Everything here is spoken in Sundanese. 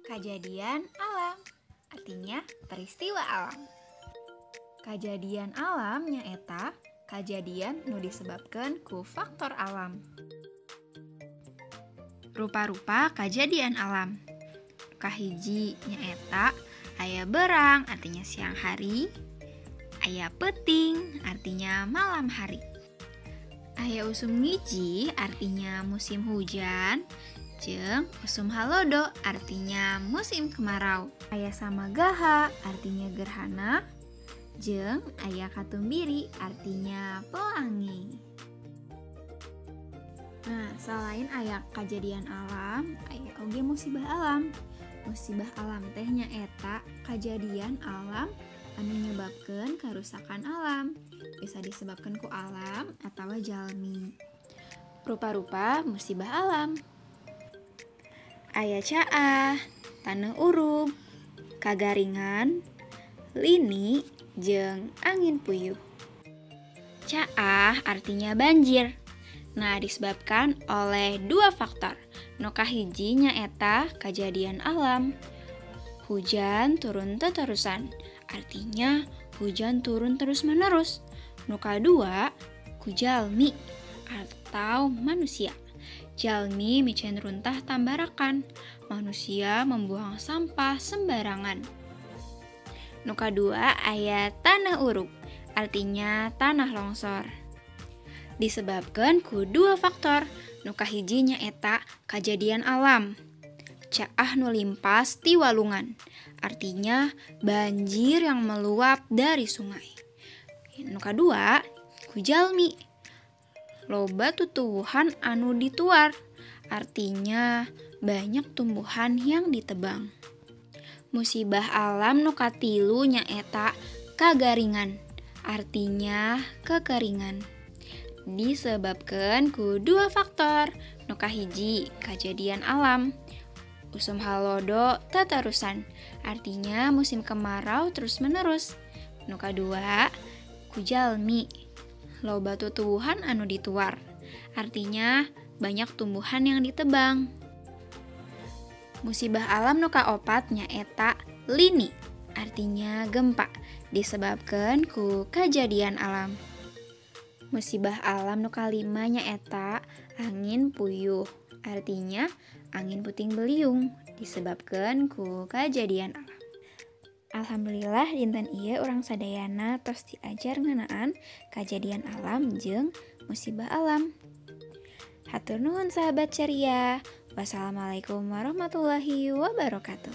Kajadian alam artinya peristiwa alam. Kajadian alam nyaeta kajadian nu disebabkan ku faktor alam. Rupa-rupa kajadian alam. Kahiji nyaeta aya berang artinya siang hari, aya peuting artinya malam hari. Aya usum ngiji artinya musim hujan, jeung usum halodo artinya musim kemarau. Aya samagaha artinya gerhana, jeung aya katumbiri artinya pelangi. Nah, selain aya kajadian alam, aya oge musibah alam. Musibah alam teh nyaeta kajadian alam anu nyebabkeun karusakan alam. Bisa disebabkan ku alam atawa jalmi. Rupa-rupa musibah alam. Aya caah, taneuh urug, kagaringan, lini, jeung angin puyuh. Caah artinya banjir. Nah, disebabkan oleh dua faktor. Nu kahiji nyaeta kajadian alam. Hujan turun teterusan, artinya hujan turun terus-menerus. Nu kadua, ku jalmi atau manusia. Jalmi miceun runtah tambarakan, manusia membuang sampah sembarangan. Nu kadua aya tanah urug, artinya tanah longsor. Disebabkan ku dua faktor. Nu kahiji nyaeta kajadian alam. Caah nu limpas ti walungan, artinya banjir yang meluap dari sungai. Nu kadua, ku jalmi. Loba tutuwuhan anu dituar, artinya banyak tumbuhan yang ditebang. Musibah alam nu katilu nyaeta kagaringan, artinya kekeringan. Disebabkan ku dua faktor. Nu kahiji, kajadian alam. Usum halodo teterusan, artinya musim kemarau terus-menerus. Nu kadua, ku jalmi. Loba tutuwuhan anu dituar, artinya banyak tumbuhan yang ditebang. Musibah alam nu kaopat nyaeta lini, artinya gempa, disebabkan ku kajadian alam. Musibah alam nu kalima nyaeta angin puyuh, artinya angin puting beliung, disebabkan ku kajadian alam. Alhamdulillah dinten ieu urang sadayana tos diajar ngeunaan kajadian alam jeung musibah alam. Hatur nuhun sahabat ceria. Wassalamualaikum warahmatullahi wabarakatuh.